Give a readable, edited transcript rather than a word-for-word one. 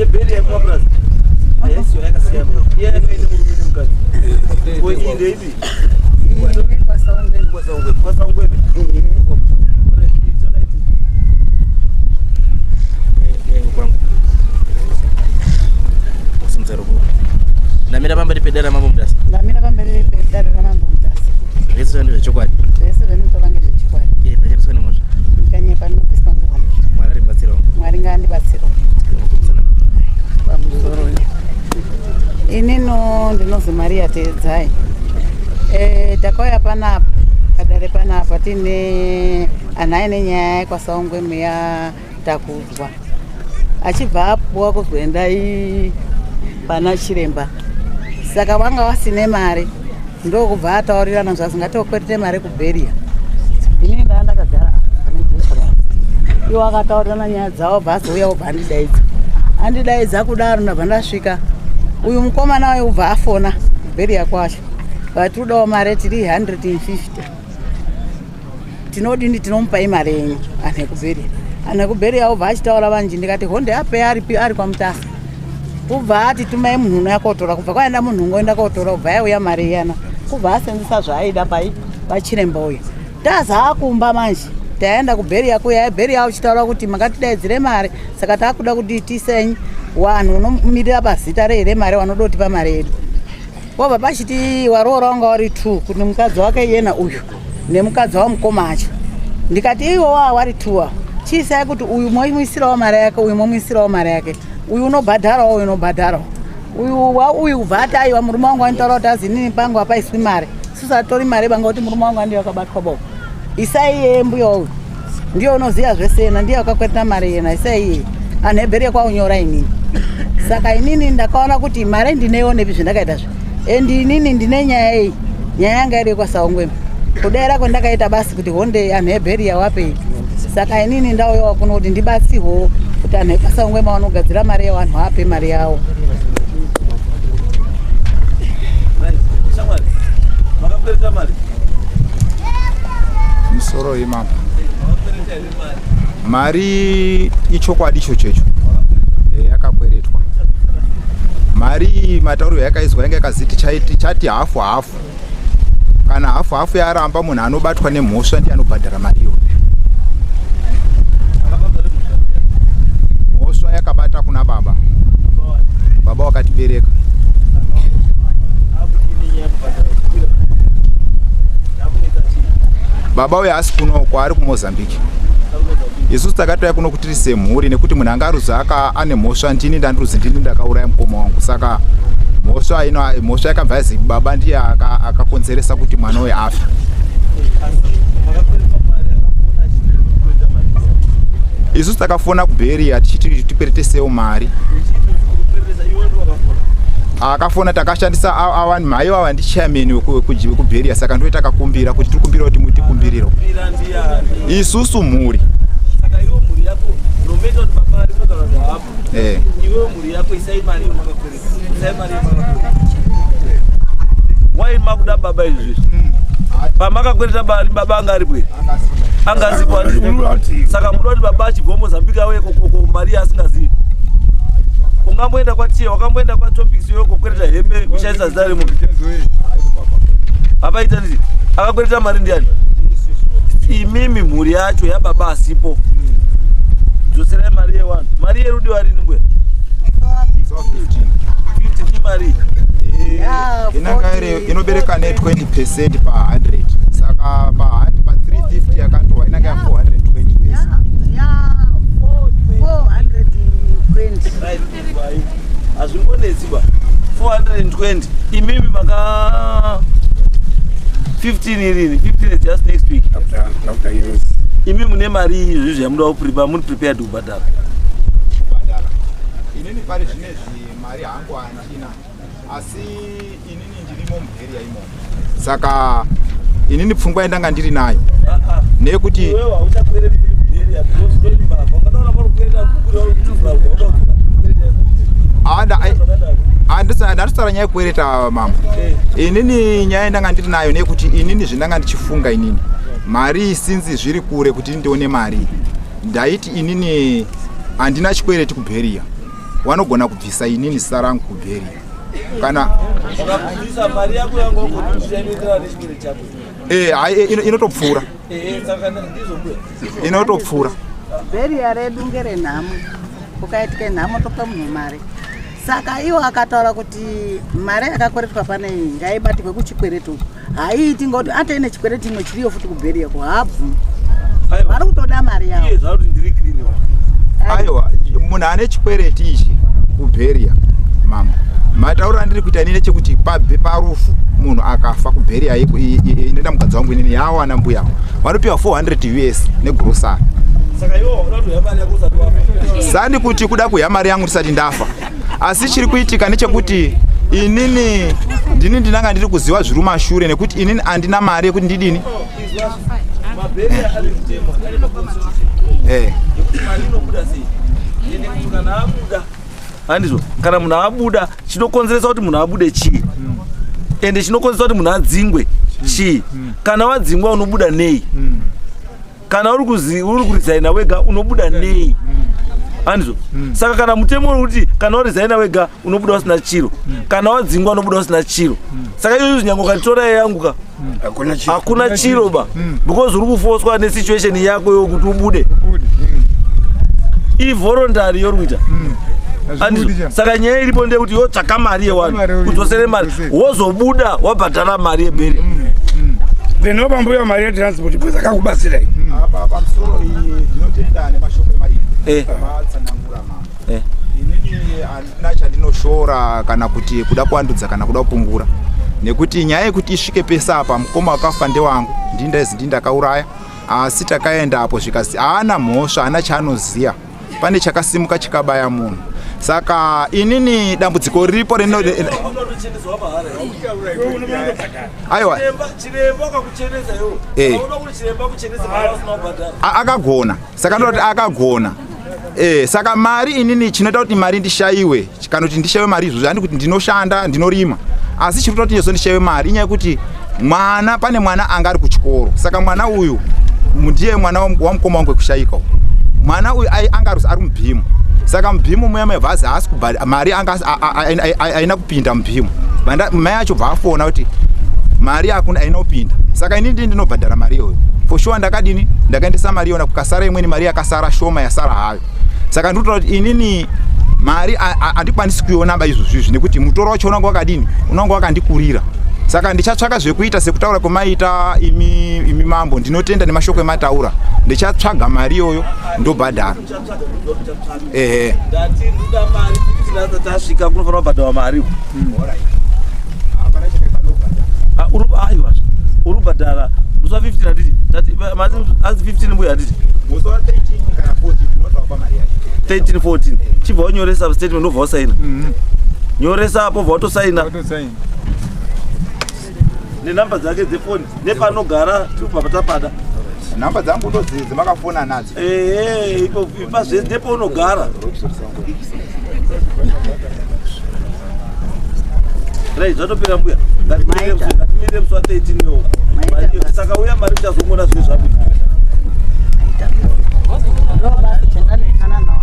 Yebheri yekumapurazi haisiyo, yakasiyana. Iye yakaita murume nemukadzi. Ko iyi ndeipi? Kwasaungweme. Ndamira pamberi pedare ramambo Mutasa. Ndamira pamberi pedare ramambo Mutasa. Zvese zvandizvo zvechokwadi. Zvese zvandinotaura ngezvechokwadi. Eh, pachapiswa nemhosva. Ndikanyepa ndinopiswa ngehombe. Mwari aribatsirawo. Mwari ngaandibatsirawo. Pamusoro. Inino ndinozi Maria Teedzai. Eh, takauya panapa padare panapa tine anhu aine nyaya yekwaSaungweme yaTakudzwa achibva apuwa kuzoendai pana chiremba, saka vanga vasine mari, ndokubva ataurirana zvazi ngatokwerete mari kubheria. Inini ndaa ndakagara pane jecha ravo, iwo akataurirana nyaya dzavo, bva azouya, obva andidaidza. Andidaidza kudaro, ndabva ndasvika. Uyu mukomana uyu ubva afona kubheria kwacho, vatiridawo mari, tiri 150, tinodini? Tinomupai mari yenyu. Anhu ekubheria, anhu ekubheria obva achitaura vanji. Ndikati honde ape aripi? Ari kwaMutasa. Kubva ati tumai munhu unouya kotora. Kubva kwaenda munhu ungoenda kotora, ubva yauya mari iyana, kubva asenzesa zvaaida pai pachiremba uyu. Tazaakumba manje, taenda kubheria kuya, bheria uchitaura kuti makatidaidzire mari, saka taakuda kuti tisenyi vanhu unomirira pazita rei remari vanoda kutipa mari yedu. Wabva pachiti waroora wanga wari two, kuti mukadzi wake iyena uyu nemukadzi wamukoma acho. Ndikati iwo wa wari two awo, chiisai kuti uyu momuisirawo mari yake, uyu momuisirawo mari yake, uyu unobhadharawo, uyu unobhadharawo, uyu wa uyu. Kubva ati aiwa, murume wangu anotaura kuti azi inini pangu apaiswi mari, susu atori mari banga kuti murume wangu andiye akabatwa boko. Isai iyeye, mbuya uyu ndiye unoziva zvese yena, ndiye akakwetera mari yena, isai iyeye. Anhu ebhere kwaunyora inini. Saka inini ndakaona kuti mari ndinoionepi zvindakaita zve, and inini ndine nyaya iyi. Nyaya yanga iri yekwaSaungweme, kudaira kwendakaita basi kuti honde anhu ebheriya wapei. Saka inini ndauyawo kuno kuti ndibatsirwewo kuti anhu ekwaSaungweme vanogadzira mari yevanhu ape mari yavo. Shamwari, makakwereta mari? Musoro imambo, mari ichokwadi icho checho. Yakakweretwa mari iyi. Matauriro yakaizwa yanga yakazi tichati hafu hafu. Kana hafu hafu yaramba, munhu anobatwa nemhosva ndiye anobhadhara mari iyoyo. Mhosva yakabata kuna baba, baba wakatibereka. Baba uyo haasi kuno, kwaari kuMozambique. Isusu takatouya kuno kuti tiri semhuri, nekuti munhu anga aruzi aka ane mhosva ndini, ndandiruzi ndini ndakauraya mukoma wangu. Saka mhosva ino, mhosva yakabva yazi baba ndiye akakonzeresa kuti mwana uyu afe. Isusu takafona kubheria tichiti tikweretesewo mari. Akafona, takashandisa awani mhai ava ndichairman wekubheria, saka ndo takakumbira kuti tiri kumbira kuti mutikumbiriro isusu mhuri. Saka iwe mhuri yako, no matter kuti baba aripo kana kuti haapo, iwe mhuri yako isai mari yemakakwereta, isai mari yemakakwereta. Wai makuda baba izvi? Pamakakwereta mari baba anga aripo here? Anga asipo. Saka muda kuti baba achibva Mozambique auye kokoko mari yaasingazivi? Ungamboenda kwatiye, wakamboenda kwaTopics iwe kokwereta hembe kushandisa zita remunhu? Hapaita ndii. Akakwereta mari ndiani? Imimi mhuri yacho yababa asipo, dzoserai mari yewanhu. Mari yerudiwa rini, mbuya? 50 imari. Inanga iri inobereka ne20% pa100, saka pa100, pa350 yakatorwa inanga ya 420. 420. Hazvingonetsi ba 420. Imimi maka 15 irini, 15 is just next week. Imi mune mari izvizvi yamuda kuprepare, muri prepared kubhadhara? Kubhadhara, inini pari zvinezvi mari hangu handina, asi inini ndirimo mubheria imomo. Saka inini pfungwa yandanga ndiri nayo neyekuti Iwewe hauchakwereti kuti kubheria, because ndoti mbavha. Ungataura pari kukwereta bhuku rauda. Handisara nyaya yekukwereta, mambo. Inini nyaya yandanga ndiri nayo neyekuti inini zvindanga ndichifunga, inini mari isinzi zviri kure kuti ndione mari, ndaiti inini handina chikwereti kubheria. Wanogona kubvisa inini zita rangu kubheria kana Wakabvisa mari yako yanga ukotushira inoenderana nechikwereti chako. Eh, hai, inotopfuura. Saka ndizvo mbuya. Inotopfuura. Bheriya redu ngerenhamo, kukaitike nhamo topa munhu mari. Saka iwo akataura kuti mari yakakweretwa pane iyi ngaibatirwe kuchikwereti uku, haiiti ngoti atoine chikwereti imwe chiriyo futi kubheriya ko haabvumi. Aiwa. Vari kutoda mari Iye yavo. zvakuti ndiri clean wa. Aiwa, munhu ane chikwereti ichi kubheria mama, matauriro andiri kuita inini chekuti parufu munhu akafa kubheria inoenda mukadzi wangu inini yawana mbuya vanopiwa 400 US negrosari. Saka iwe wakuda kuti uya mari yako usati wafa. Sandi kuti kuda kuya mari yangu ndisati ndafa, asi chiri kuitika ndechekuti inini ndini ndinanga ndiri kuziva zviri mumashure nekuti inini handina mari yekuti ndidini. Mabheria ari mutemo, ari maconstitution. Yekuti mari inobuda sei. Ende kuti kana abuda, handizvo, kana munhu abuda, chinokonzeresa kuti munhu abude chii? Ende chinokonzeresa kuti munhu adzingwe chii? Kana wadzingwa unobuda nei? Kana uri kuresigna wega unobuda nei? Handizvo? Saka kana mutemo uri kuti kana waresigna wega unobuda usina chiro, kana wadzingwa unobuda usina chiro, saka izvozvo nyange ukatora yangu ka, Hakuna chiro. Hakuna chiro ba, because uri kufoswa nesituation yako yokuti ubude. Ivoluntary yori kuita. Handizvo? Saka nyaya iripo ndeyekuti yotsvaka mari yewanhu, kudzosere mari, wozobuda wabhadhara mari yebheri. Then wapambuya mari yetransport because akakubatsirai. Apa pamusoro iyi ndinotenda nemashoko emairi matsanangura mama. Inini handina chandinoshora kana kuti kuda kuwandudza kana kuda kupungura, nekuti nyaya yekuti isvike pese apa, mukoma wakafa ndewangu, ndini ndaizi ndini ndakauraya, asi takaenda apo zvikasi haana mhosva, haana chaanoziya, pane chakasimuka chikabaya munhu. Saka inini dambudziko riripo rino Unotocheneswa mahara. Aiwa. Chiremba akakuchenesa iwo. Unoda kuti chiremba akuchenese mari usina kubhadhara? Akagona, saka ndoda kuti akagona. Saka mari inini chinoita kuti mari ndishayiwe kana kuti ndishayiwe mari izvozvo handi kuti ndinoshanda, ndinorima, asi chiri kuita kuti nyezo ndishayiwe mari inyaya yekuti mwana, pane mwana anga ari kuchikoro. Saka mwana uyu ndiye mwana wamukoma wangu wekushayika uyu. Mwana uyu anga ari mubhimu, saka mubhimu muya maibva azi haasi kubhadhara mari, anga aina kupinda mubhimu. Mai acho bva afona kuti mari hakuna, haina kupinda. Saka inini ndini ndinobhadhara mari iyoyo for sure. Ndakadini, ndakaendesa mari iyona, kukasara imweni mari yakasara shoma yasara hayo. Saka ndikutoda kuti inini mari handikwanisi kuiona ba izvozvo izvi, nekuti mutoro wacho unanga wakadini, unanga wakandikurira. Saka ndichatsvaka zvekuita sekutaura kwemaita imi mambo. Ndinotenda nemashoko emataura. Ndichatsvaga mari iyoyo ndobhadhara, ehe. Ndati ndoda mari kuti tinasa tasvika kunofanira kubhadharwa mari. Ah, aiwa, uri kubhadhara musi wa15 handiti? Tati azi 15 mbuya, handiti? Musi wa 13 kana 14 unotaura mari yacho. 13 14, chibva wanyoresa statement, obva wasaina. Nyoresa apo, bva watosaina nenhamba dzake dzefoni nepanogara, tirikubva tapada. Nhamba dzangu ndodzi dzemakafona nadzo. Ehe, ipo ipa zvese nepaunogara. Right, zvatopera mbuya. Ngatimirire musi wa13 iwo. Saka uya mari, muchazongona zvinhu zvabuda. Ndo basi chandandikana nawo.